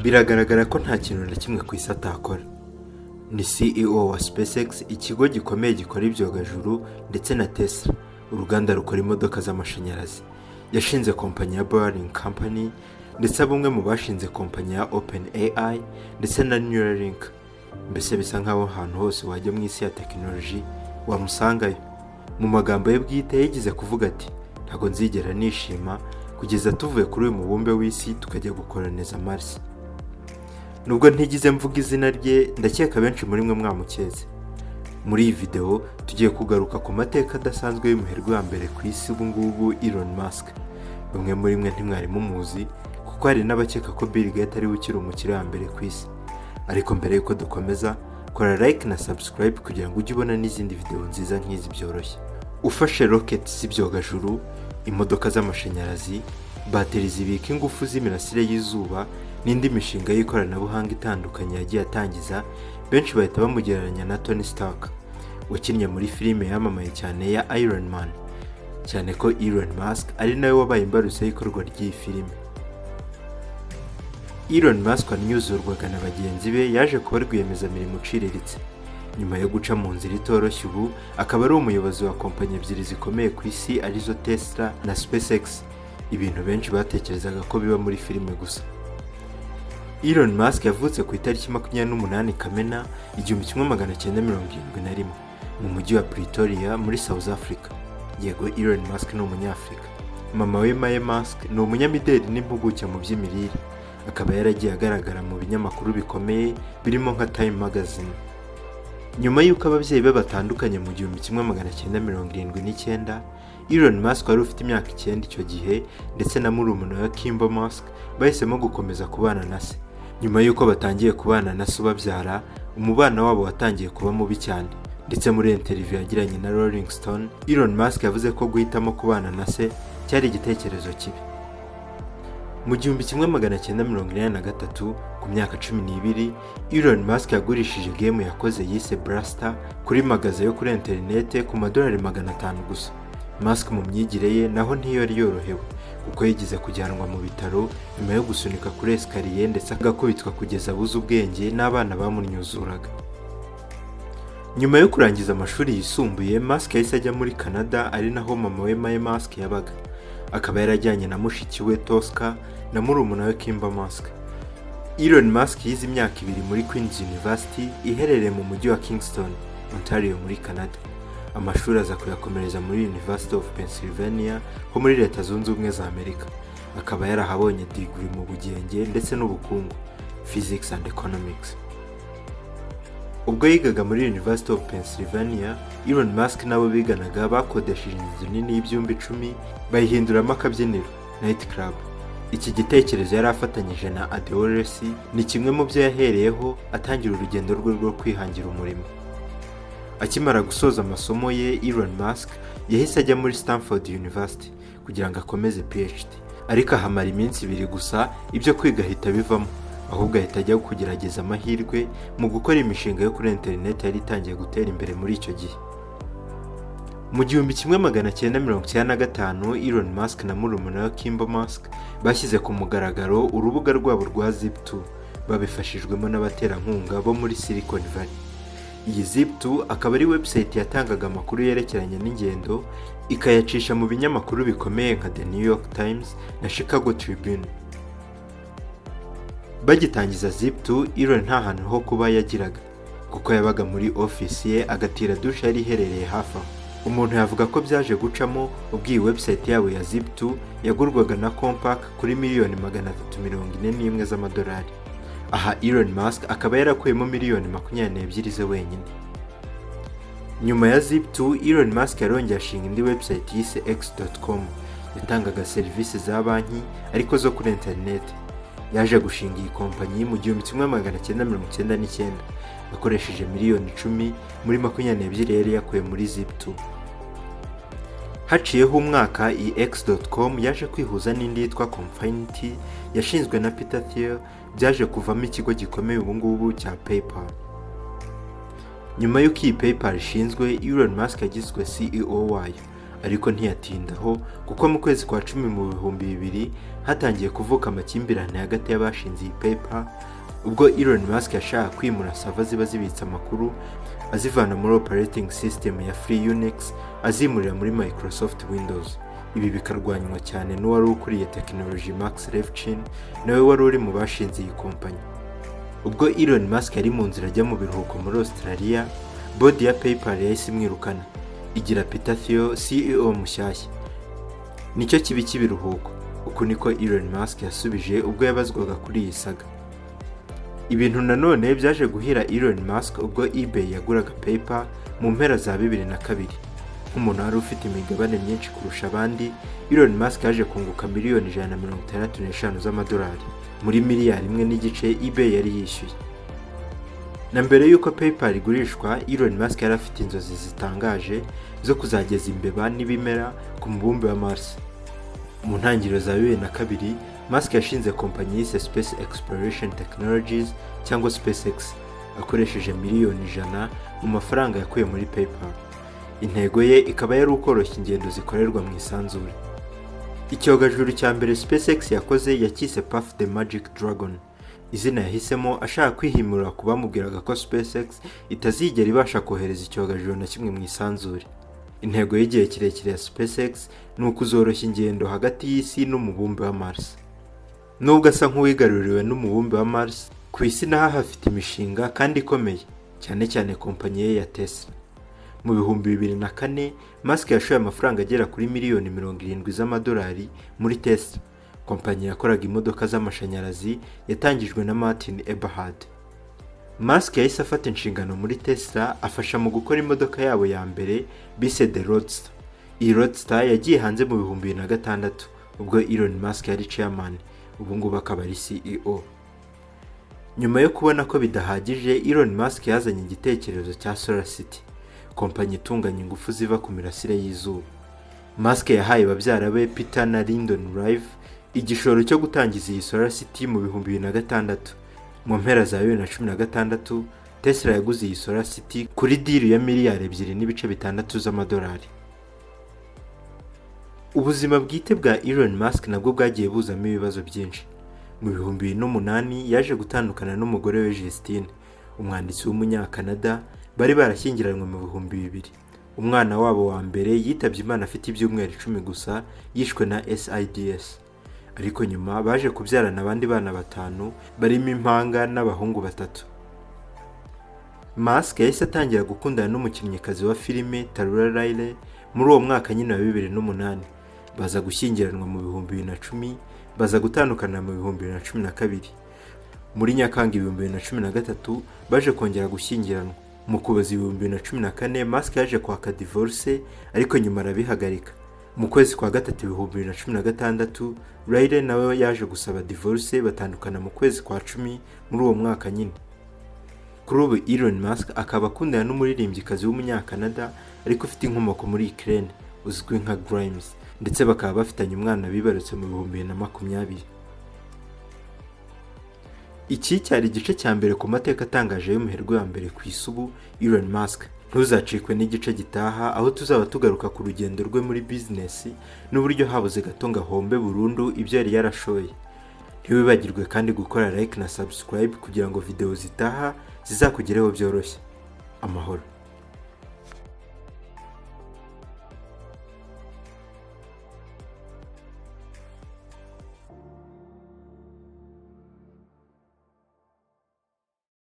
Biragaragara ko nta kintu na kimwe ku isi atakora. Ni CEO wa SpaceX, ikigo gikomeye gikora ibyogajuru, ndetse na Tesla, uruganda rukora imodoka z'amashanyarazi. Yashinze kompanyi ya Boring Company, ndetse aba umwe mu bashinze kompanyi ya OpenAI ndetse na Neuralink. Mbese bisa nk'aho ahantu hose wajya mu isi ya tekinoloji wamusangayo. Mu magambo ye bwite yagize kuvuga ati: "Ntabwo nzigera nishima kugeza tuvuye kuri uyu mubumbe w'isi tukajya gukoloniza Mars." Nubwo ntigize mvuga izina rye, ndakeka benshi muri mwe mwamuketse. Muri iyi videwo tugiye kugaruka ku mateka adasanzwe y'umuherwe wa mbere ku isi ubu ngubu, Elon Musk. Bamwe muri mwe ntimwari mumuzi, kuko hari n'abakeka ko Bill Gates ariwe ukiri umukire wa mbere ku isi. Ariko mbere y'uko dukomeza, kora like na subscribe kugira ngo ujye ubona n'izindi videwo nziza nk'izi byoroshye. Ufashe rocket z'ibyogajuru, imodoka z'amashanyarazi, bateri zibika ingufu z'imirasire y'izuba n'indi mishinga y'ikoranabuhanga itandukanye yagiye atangiza, benshi bahita bamugereranya na Tony Stark wakinnye muri filime yamamaye cyane ya Iron Man, cyane ko Elon Musk ari nawe wabaye imbarutso y'ikorwa ry'iyi filime. Elon Musk wanyuzurwaga na bagenzi be yaje kuba rwiyemezamirimo uciriritse nyuma yo guca mu nzira itoroshye, ubu akaba ari umuyobozi wa kompanyi ebyiri zikomeye ku isi, arizo Tesla na SpaceX, ibintu benshi batekerezaga ko biba muri filime gusa. Elon Musk yavutse ku itariki 28 Kamena 1971 mu mujyi wa Pretoria muri South Africa. Yego, Elon Musk ni Umunyafurika. Mama we Maye Musk ni umunyamideli n'impuguke mu by'imirire, akaba yaragiye agaragara mu binyamakuru bikomeye birimo nka Time Magazine. Nyuma y'uko ababyeyi be batandukanye mu 1979, Elon Musk wari ufite imyaka 9 icyo gihe ndetse na murumuna we Kimbal Musk bahisemo gukomeza kubana na se. Nyuma y'uko batangiye kubana na se ubabyara, umubano wabo watangiye kuba mubi cyane, ndetse muri interview yagiranye na Rolling Stone, Elon Musk yavuze ko guhitamo kubana na se cyari igitekerezo kibi. Mu 1983, ku myaka 12, Elon Musk yagurishije game yakoze yise Blaster kuri magasin yo kuri interinete ku madolari 500 gusa. Musk mu myigire ye naho ntiyari yorohewe, kuko yigize kujyanwa mu bitaro nyuma yo gusunika kuri escalier, ndetse agakubitwa kugeza abuze ubwenge n'abana bamunyuzuraga. Nyuma yo kurangiza amashuri yisumbuye, Musk yahise ajya muri Canada, ari naho mama we Maye Musk yabaga, akaba yarajyanye na mushiki we Tosca na murumuna we Kimbal Musk. Elon Musk yize imyaka 2 muri Queen's University iherereye mu mujyi wa Kingston, Ontario muri Canada. Amashuri aza kuyakomereza muri University of Pennsylvania ho muri Leta Zunze Ubumwe za Amerika, akaba yarahabonye degree mu bugenge ndetse n'ubukungu, Physics and Economics. Ubwo yigaga muri University of Pennsylvania, Elon Musk n'abo biganaga bakodesheje inzu nini y'ibyumba 10, bayihinduramo akabyiniro, night club. Iki gitekerezo yari afatanyije na Adeo Ressi ni kimwe mu byo yahereyeho atangira urugendo rwe rwo kwihangira umurimo. Akimara gusoza amasomo ye, Elon Musk yahise ajya muri Stanford University kugira ngo akomeze PhD, ariko ahamara iminsi 2 gusa, ibyo kwiga ahita bivamo, ahubwo ahita ajya kugerageza amahirwe mu gukora imishinga yo kuri interineti yari itangiye gutera imbere muri icyo gihe. Mu 1995, Elon Musk na murumuna we Kimbal Musk bashyize ku mugaragaro urubuga rwabo rwa Zip2, babifashijwemo n'abaterankunga bo muri Silicon Valley. Iyi Zip2 akaba ari website yatangaga amakuru yerekeranye n'ingendo, ikayacisha mu binyamakuru bikomeye nka The New York Times na Chicago Tribune. Bagitangiza Zip2, Elon nta hantu ho kuba yagiraga, kuko yabaga muri ofisi ye, agatira dushe yari iherereye hafi aho. Umuntu yavuga ko byaje gucamo ubwo iyi website yabo ya Zip2 yagurwaga na Compaq kuri miliyoni 341 z'amadolari. Aha Elon Musk akaba yarakuyemo miliyoni 22 ze wenyine. Nyuma ya Zip2, Elon Musk yarongeye ashinga indi website yise X.com, yatangaga serivisi za banki ariko zo kuri interineti. Yaje gushinga iyi kompanyi mu 1999 akoresheje miliyoni 10 muri 22 yari yakuye muri Zip2. Haciyeho umwaka, iyi X.com yaje kwihuza n'indi yitwa Confinity yashinzwe na Peter Thiel, byaje kuvamo ikigo gikomeye ubu ngubu cya PayPal. Nyuma y'uko iyi PayPal ishinzwe, Elon Musk yagizwe CEO wayo, Ariko ntiyatindaho, kuko mu kwezi kwa 10 mu 2000 hatangiye kuvuka amakimbirane hagati y'abashinze iyi PayPal, ubwo Elon Musk yashaka kwimura server ziba zibitse amakuru, azivana muri operating system ya Free Unix azimurira muri Microsoft Windows. Ibi bikarwanywa cyane n'uwari ukuriye tekinoloji Max Levchin, nawe wari uri mu bashinze iyi kompanyi. Ubwo Elon Musk yari mu nzira ajya mu biruhuko muri Australia, board ya PayPal yahise imwirukana, igira Peter Thiel CEO mushyashya. "Nicyo kibi cy'ibiruhuko," uku niko Elon Musk yasubije ubwo yabazwaga kuri iyi saga. Ibintu nanone byaje guhira Elon Musk ubwo eBay yaguraga PayPal mu mpera za 2002. Nk'umuntu wari ufite imigabane myinshi kurusha abandi, Elon Musk yaje kunguka miliyoni 165 z'amadolari muri miliyari 1.5 eBay yari yishyuye. Na mbere y'uko PayPal igurishwa, Elon Musk yari afite inzozi zitangaje zo kuzageza imbeba n'ibimera ku mubumbe wa Mars. Mu ntangiriro za 2002, Musk yashinze kompanyi yise Space Exploration Technologies cyangwa SpaceX, akoresheje miliyoni 100 mu mafaranga yakuye muri PayPal. Intego ye ikaba yari ukoroshya ingendo zikorerwa mu isanzure. Icyogajuru cya mbere SpaceX yakoze yacyise Puff the Magic Dragon, izina yahisemo ashaka kwihimura ku bamubwiraga ko SpaceX itazigera ibasha kohereza icyogajuru na kimwe mu isanzure. Intego y'igihe kirekire ya SpaceX ni ukuzoroshya ingendo hagati y'isi n'umubumbe wa Mars. Nubwo asa nk'uwigaruriwe n'umubumbe wa Mars, ku isi naho hafite imishinga kandi ikomeye, cyane cyane kompanyi ye ya Tesla. Mu 2004, Musk yashoye amafaranga agera kuri miliyoni 70 z'amadolari muri Tesla, kompanyi yakoraga imodoka z'amashanyarazi yatangijwe na Martin Eberhard. Musk yahise afata inshingano muri Tesla, afasha mu gukora imodoka yabo ya mbere bise The Roadster. Iyi Roadster yagiye hanze mu 2006, ubwo Elon Musk yari chairman, ubu ngubu akaba ari CEO. Nyuma yo kubona ko bidahagije, Elon Musk yazanye igitekerezo cya Solar City, kompanyi itunganya ingufu ziva ku mirasire y'izuba. Musk yahaye babyara be Peter na Lyndon Rive igishoro cyo gutangiza iyi Solar City mu 2006. Mu mpera za 2016, Tesla yaguze iyi Solar City kuri deal ya miliyari 2.6 z'amadolari. Ubuzima bwite bwa Elon Musk nabwo bwagiye buzamo ibibazo byinshi. Mu 2008 yaje gutandukana n'umugore we Justine, umwanditsi w'umunyakanada bari barashyingiranywe mu 2000. Umwana wabo wa mbere yitabye Imana afite ibyumweru 10 gusa, yishwe na SIDS. Ariko nyuma baje kubyarana abandi bana batanu, barimo impanga n'abahungu batatu. Musk yahise atangira gukundana n'umukinnyikazi wa filime Taylor Riley muri uwo mwaka nyine wa 2008, baza gushyingiranwa mu 2010, baza gutandukana mu 2012. Muri Nyakanga 2013 baje kongera gushyingiranwa. Mu Kuboza 2014, Musk yaje kwaka divorce, ariko nyuma arabihagarika. Mu kwezi kwa gatatu 2016, Riley nawe yaje gusaba divorce, batandukana mu kwezi kwa 10 muri uwo mwaka nyine. Kuri ubu Elon Musk akaba akundana n'umuririmbyikazi w'umunyakanada ariko ufite inkomoko muri Ukraine, uzwi nka Grimes, ndetse bakaba bafitanye umwana bibarutse mu 2020. Iki cyari igice cya mbere ku mateka atangaje y'umuherwe wa mbere ku isi ubu, Elon Musk. Ntuzacikwe n'igice gitaha, aho tuzaba tugaruka ku rugendo rwe muri bizinesi n'uburyo habuze gato ngo ahombe burundu ibyo yari yarashoye. Ntiwibagirwe kandi gukora like na subscribe kugira ngo videwo zitaha zizakugereho byoroshye. Amahoro.